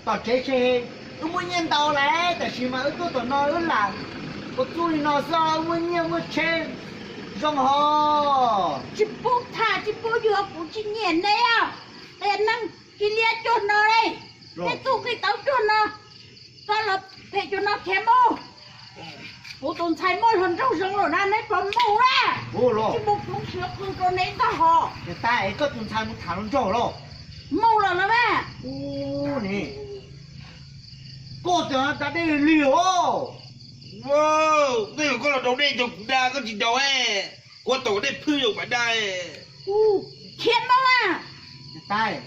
Tom tsev tsheb, wb muaj nyiaj ntau lawm, tab sis mas wb tuaj tom no wb lam ua txuj li no xwb, wb muaj nyiaj muaj tsheb zoo hos. Tsis pub tham tsis pub yuav, kuv tsis nyiam neb os. Qias neeg cia li cuag no li, tej tug nqi tau cuag no, koj los phem cuag no khiav mus. Kuv tus ntxhais muaj hluas nraug zoo lawm na, neb puas mus na? Tsis mus kuv siav qw rau neb ntag hos. Niam tais, koj tus ntxhais mus tham hluas nraug los? Mus lawm los mas. Koj tseem da dej lig os. Tej zaum koj los daus dej rau kuv da, koj tsis daus, kuv ua tau dej phwj rau kuv da. Khiav mus mas. Niam tais,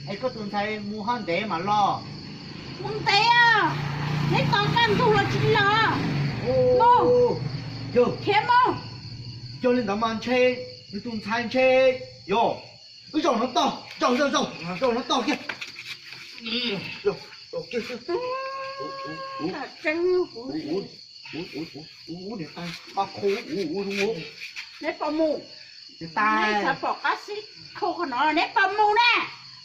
es koj tus ntxhais mus ho ntev mam los? Mus ntev os, neb tos kaj ntug los tsis los. Mus, khiav mus. Yog li ntawd mas ntshe nws tus ntxhais ntshe, yog, wb zaum no tog, zaum, zaum, zaum no tog kiag. Neb puas mus? Niam tais, xav pom qab xib khau qhov no, neb puas mus na?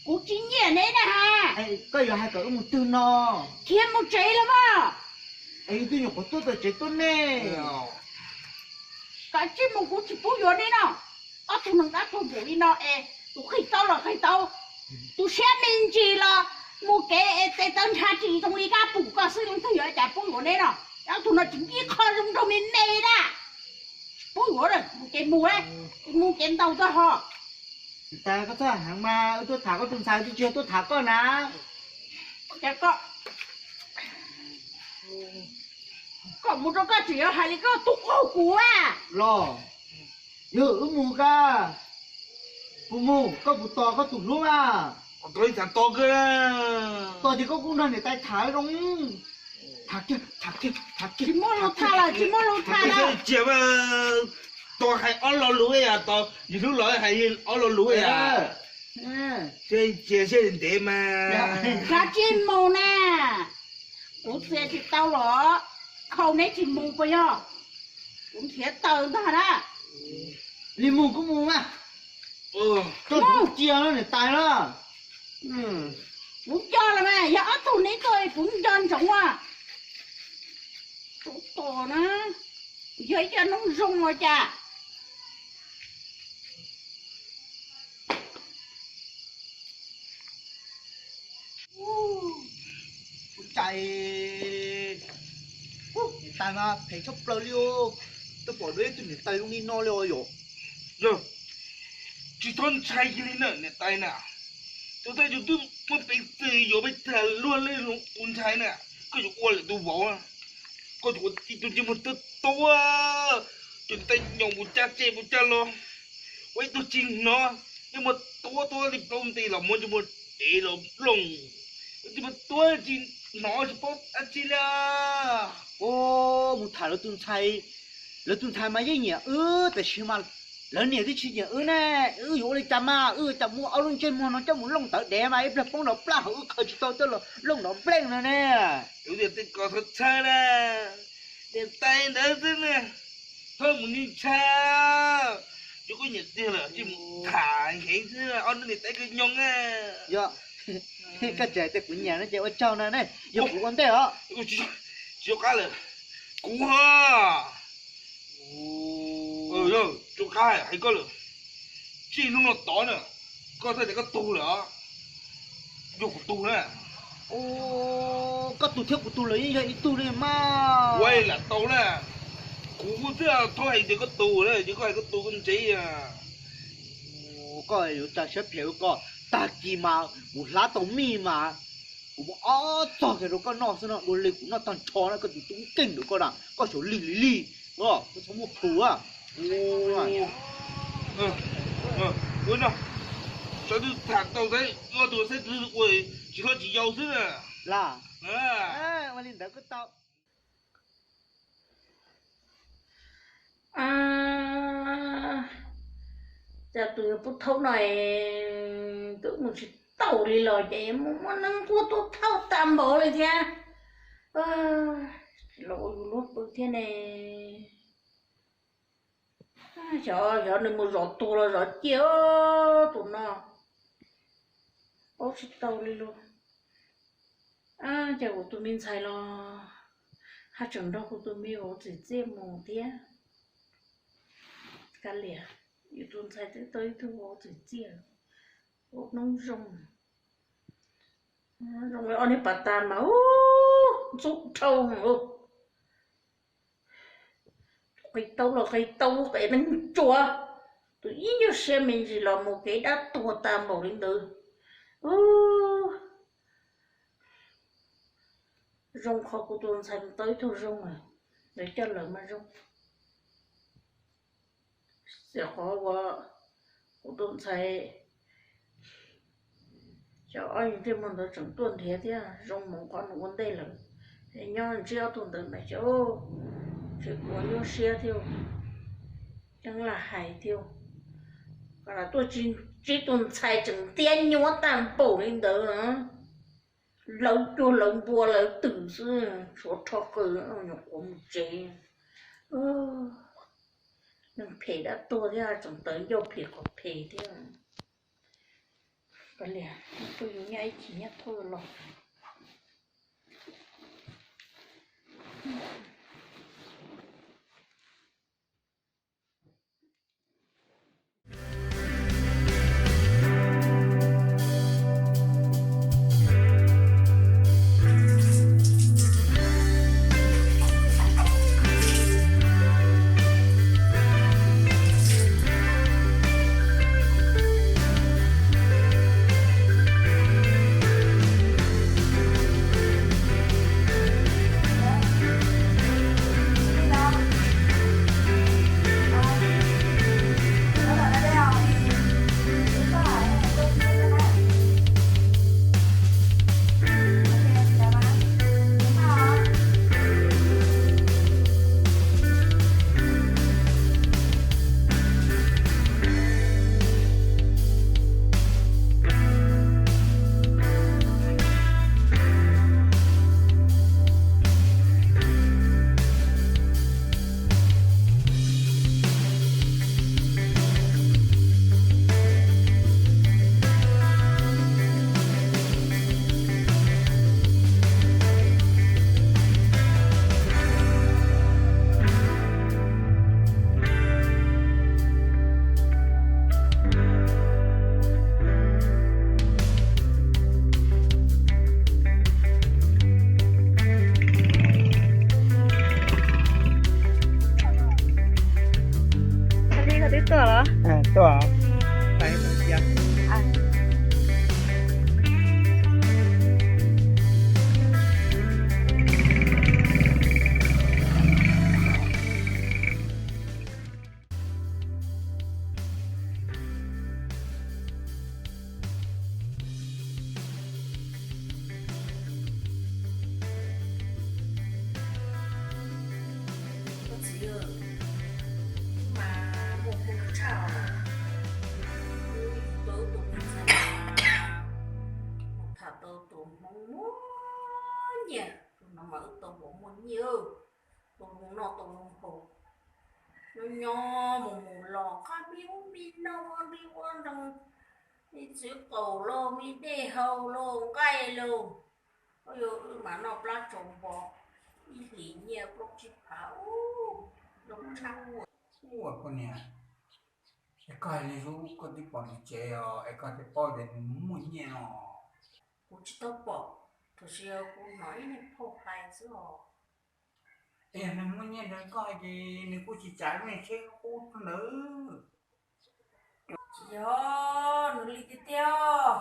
Kuv tsis nyiam neb na ha. Koj yuav hais kom wb mus twg no? Khiav mus tsev los mas. Es twb nyuam qhuav tuaj tom tsev tuaj ne. Kav tsij mus, kuv tsis pub yuav neb no. Ob tug neeg dab tuag npaum li no es tus qhib tau los qhib tau, tus siab me ntsis los mus kev es tes taw ntshav tsis zoo li kab pum koj xwb, leej twg yuav cas pub yuav neb no? Ob tug no tsis ntsib qho zoo nraug me me na. Pub yuav mus ces mus, mus ces ntaus tau hos. Niam tais, koj txhob heev mas, wb tuaj tham koj tus ntxhais twb tsis yog tuaj tham koj na. Koj mus rau koj tseem yuav hais li koj tus qaug kuv a. Los, yog wb mus koj puas mus, koj puas tos koj tus hlub a? Tos ces koj kuj nrog niam tais tham zoo. Tham kiag, tham kiag, tham kiag. Tsis muaj lus tham lawm, tsis muaj lus tham lawm. Tos hais ob lo lus, tos yus hlub los hais ob lo lus. Cia siab ntev mas. Kav tsij mus na. Kuv txiav tsis tau los, khau neb tsis mus puas yog? Kuv nrhiav taws ntag na. Li mus kuj mus mas. Koj cia niam tais na. Kuv nco los mas, yog ob tug neb tuaj kuv nco ntsoov a. Tus tos na, yog ib co noob zoo ua cas. Ua cas niam tais mas phem tshaj plaws li os. Twb pom dua ib tug niam tais zoo li no li os yom. Yog, tsis txhob ntshai kiag li na niam tais na. Tus ntxhais yus twb muaj peev xwm yuav peb tag luag li tus ntxhais na. Koj yuav ua lawm tus vauv, koj yuav ua tib tug ntsej muag tuab tuab, tus niam tais nyoos mus caj tseg mus caj los, ua ib tug tsis hnov, ntsej muag tuab tuab li plaub nti los muab ntsej muag dev los plooj, ntsej muag tuab tsis hnov tsis paub dab tsi li. Mus tham lawv tus ntxhais, lawv tus ntxhais mas yeej nyiam wb tab sis mas lawv niam twb tsis nyiam wb ne. Wb yuav ua li cas mas, wb cas muaj ob lub ntsej muag no coj mus looj tawv dev mas ib pliag poob nrov plaj hauv wb khaws tsis tau coj los looj nrov npleej no ne. Tus niam tais ko txhob txhawj na, niam tais ntawd xwb ne, txhob mus ntshai. Yog koj nyiam tiag lawm cia mus tham heev xwb, ob niam tais koj nyoog na. Yog, koj tseem hais tias kuv nyiam no ces ua tsaug no ne, yog kuv ua ntej os. Tsis nco qab lawm, kuv ho. Tsis nco qab hais koj lawm, txij hnub no tod na, koj txhob tias koj tug lawm os. Yog kuv tug na. Koj tug thiab kuv tug los yeej yog ib tug li mas. Ua lam tau na, kuv xwb txhob hais tias koj tug na, ces koj hais koj tug koj ntsev. Koj yuav tsa siab phem koj, tag kis mas kuv hlab tau mij mas kuv muab ob txog kiag rau koj noj xwb no, dua li kuv noj tag nrho na, koj tus tub keej ntawd koj na, koj xyaum lig li lig, koj txhob muaj plhus. Ua no, sawv daws tham tau xwb, ua tus xwb ua tsis hlob tsis yau xwb. Lam, ua li ntawd koj tau. Cas tus yawg pub thaub no twb mus tsis tau li los ces mus muaj neeg tuaj tuaj thauj tag npaum li thiab. Los ua yus luag pw thiab ne. Xyov, xyov nws mus zov tuag los zov ciaj tus no, paub tsis tau li lauj. Ces kuv tus me ntxhais los haj tseem nrog kuv tus me vauv txiv txiaj mus thiab. Kav liam, yus tus ntxhais twb tau ib tug vauv txiv txiaj, ua noob zoo, zoo li ob niag pas tas mas ntxub dhau. Qis tau los qis tau, qis neeg tsuav, tus ib nyuag siab me ntsis los mus kev dab tuag tag npaum li ntawd. Zoo qhov kuv tus ntxhais tau ib tug zoo, lawv coj lawv mas zoo. Xyov qhov uas kuv tus ntxhais, xyov ob niag ntsej muag ntawd tseem tuaj nrhiav thiab, zoo mus qhov nws ua ntej lawm. Es nyob ntsib ob tug ntawd mas xyov, tsis ua nyuaj siab thiab, ceeb lam hais thiab. Koj lam tuaj ntsib tus ntxhais tseem tiab nyuab tag npaum li ntawd, lawv cuag lawv npua lawv twm xwb, tshuav rho qw, nyuam qhuav mus tsev. Neeg phem dab tuag thiab tseem tawv ncauj phem qhov phem thiab. Kav liam, kuj yus nyob ib chim nyob thauj los. Koj twb tuaj los? Tuaj. Koj txiv, mas muaj hmoo tshaj os. Wb yug tau tus me ntxhais mas tham tau tus hmoob muaj nyiaj, tus no mas wb tau vauv muaj nyiaj, tau zoo noj tau zoo haus. Nyob nyob mus mus los qab me ub me no ua nri ua nreeg, me txiv qaum los me dej haus los nqaij los. Ua yog wb mas noj plab tsaus npo, ib hlis nyiaj plaub tsib phav, zoo tshaj. Ua koj niam, es koj hais li ub koj twb pom nws tsev os, es koj twb paub tias nws muaj nyiaj no? Kuv tsis tau pom, tab sis kuv hnov ib niag phauj hais xwb os. Es yog nws muaj nyiaj nrog koj ces nws kuj tsis tsav lub niag tsheb qub ntawd. Tsis yog, nws li tiag tiag,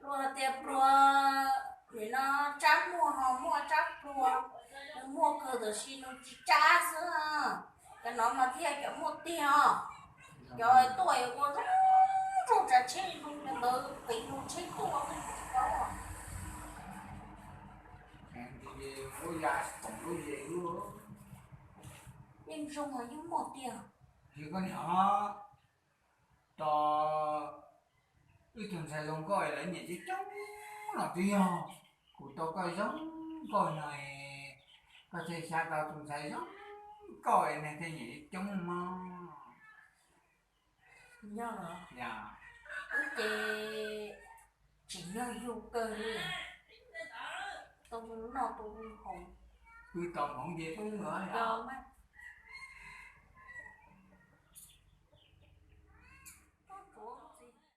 luag tias pluag, nim no tsab muaj ho muaj tsab pluag, nws muaj kawg tab sis nws tsis tsab xwb. Cov no mas thiaj cov muaj tiag, cov tuaj ua zoo zoo tsav tsheb zoo li ntawd qiv lub tsheb tuaj. Yeej zoo mas yeej muaj tiag. Tos wb tus ntxhais zoo nkauj es lawv nyiam coob coob los twb yog kuv tau koj zoo nkauj no, koj thiaj xyav tau tus ntxhais zoo nkauj es neeg thiaj nyiam coob mog. Yog los? Wb ces tsim nyog yug kawg li. Noj tus hmoov, pw tos hmoov ces pw los.